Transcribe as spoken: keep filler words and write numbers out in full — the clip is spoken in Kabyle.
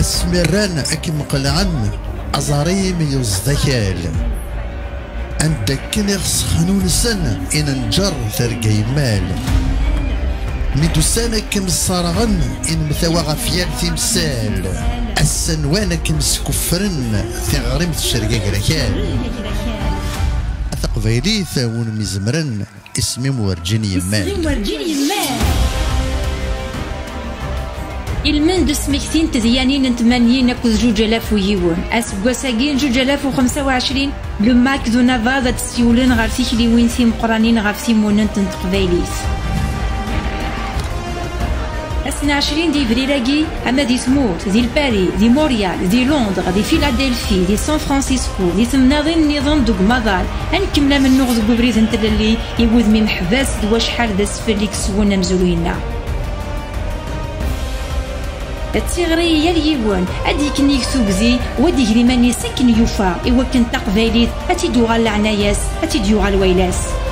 Asmi rran ad kem-qelɛen, aẓar-im yuẓ d akal. Anda akken iɣes xnunsen, inenǧer terga yemmal. Mi d-usan ad kem-sserɣen, inmtawa ɣef yal timsal. Ass-a nwan ad kem-skuffren, tiɣri-m tcergag rakal. A taqbaylit, a win m-izemren, isem-im werǧin yemmal. Ilmend usmekti n tedyanin n tmanyin akked juǧ alaf u yiwen, aseggas-agi n juǧ alaf u xemsa u ɛecrin, le MAC d unabad ad d-ssiwlen ɣer tikliwin timeqqranin ɣef timunent n teqbaylit. Ass n ɛecrin di yebrir-agi, ama di tmurt, di Lpari, di Montréal, di Londres, di Philadelphie, di San Francisco, di temnaḍin nniḍen deg umaḍal, ad nkemmel amennuɣ deg ubrid n tlelli i wudem imeḥbas d wacḥal d asfel i yeswen amezruy-nneɣ. D tiɣri i yal yiwen, ad d-yeknig tugdi, u ad d-iger iman-is akken yufa, i wakken taqbaylit ad tt-id-uɣal leɛnaya-s, ad tt-id-yuɣal wayla-s.